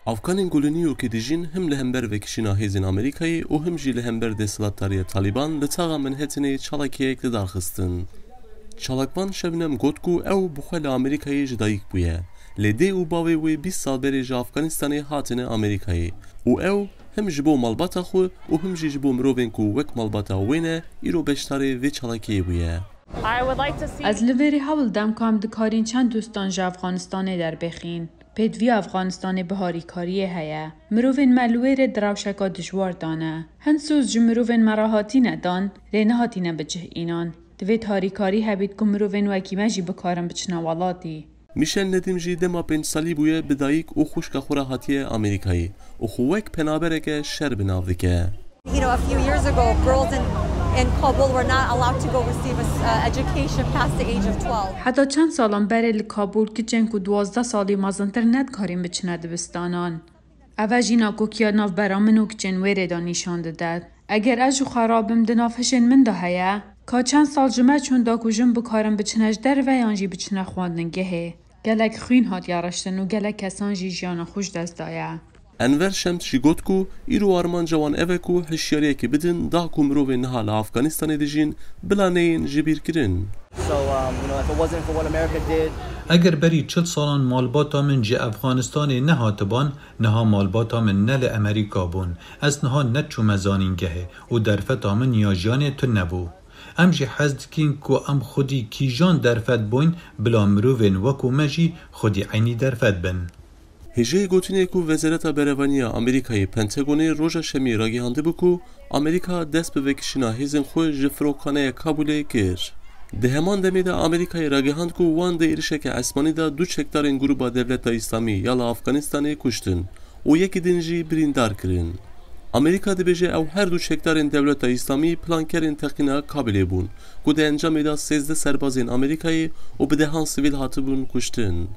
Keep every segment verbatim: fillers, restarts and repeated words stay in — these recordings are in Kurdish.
Afganên ku li New Yorkê dijîn him li hember vekişîna hêzên Amerîkayê û him jî li hember desthilatdariya Talîban li taxa Manhattanê çalakiyek li dar xistin. Çalakvan Şebnem got ku ew bi xwe li Amerîkayê ji dayik bûye. Lê dê û bavê wê bîst sal berê ji Afganistanê hatine Amerîkayê û ew him ji bo malbata xwe û him jî ji bo mirovên ku wek malbata wê ne, îro beşdarê vê çalakiyê bûye. Ez li vêrê hewl dem ku em dikarîn çend dostan ji Efxanistanê derbêxîn. Pêdivî Efxanistanê bi harîkariyê heye. Mirovên me li wêrê di rewşeka dijwar de ne. Hin soz ji mirovên me re hatîne dan, lê nehatîne bi cih înan. Divêt harîkarî hebît ku mirovên wekî me jî bikarin biçine welatî. Michelle Nedim jî dema pênc salî bûye bi dayik û xwişka xwe re hatiye Amerîkayê û xwe wek penabereke şer bi nav dike. You know, a few years ago, girls in, in Kabul were not allowed to go receive a s- uh, education past the age of twelve. Heta çend salan berê li Kabûl kiçên ku duwazdeh salî mezintir nedikarîn biçine dibistanan. Ev e jî nakokiya navbera min û kiçên wêrê de nîşan dide. Eger ez ji xwe rabim di nav hişên min de heye, ka çend sal ji me çûn da ku jin bikarin biçine ji derve yan jî biçine xwendingehê. Gelek xwîn hatiye reştin û gelek kesan jî jiyana xwe ji dest daye. Enver Şemt jî got ku îro armanca wan ev e ku hişyariyekê bidin da ku mirovên niha li Afganistanê dijîn bila neyên jibîrkirin. So, um, you know, if it wasn't for what America did, Eger berî çil salan malbata min ji Efxanistanê nehatiban, niha malbata min ne li Amerîka bûn. Ez niha neçûme zanîngehê û derfeta min ya jiyanê tune bû. Em jî hez dikin ku em xwedî kîjan derfet bûyn, bila mirovên wekû me jî xwedî eynî derfet bin. Hêjayî gotinê ku Wezareta Berevaniya Amerîkayê Pentagonê roja Şemiyê ragihandibû ku Amerîka dest bi vekişîna hêzên xwe ji firokxaneya Kabûlê kir. Di heman demê de Amerîkayê ragihand ku wan di êrişeke esmanî de du çekdarên Grûba Dewleta Îslamî ya li Afganistanê kuştin û yekî din jî birîndar kirin. Amerîka dibêje ew her du çekdarên Dewleta Îslamî plankerên teqîna Kabûlê bûn ku di encamê de sêzdeh serbazên Amerîkayê û bi dehan sivîl hatibûn kuştin.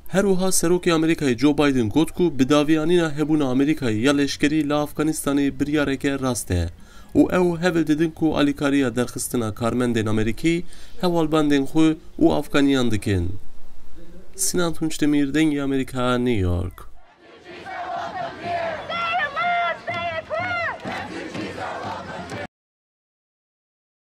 Her wiha Serokê Amerîkayê Joe Biden got ku bidaviyanîna hebûna Amerîkayê ya leşkerî li Afganistanê biryareke rast e û ew hevel didin ku alîkariya derxistina karmendên Amerîkî, hevalbendên xwe û Afganiyan dikin. Sinan Tunçdemîr, Dengê Amerîka, New York.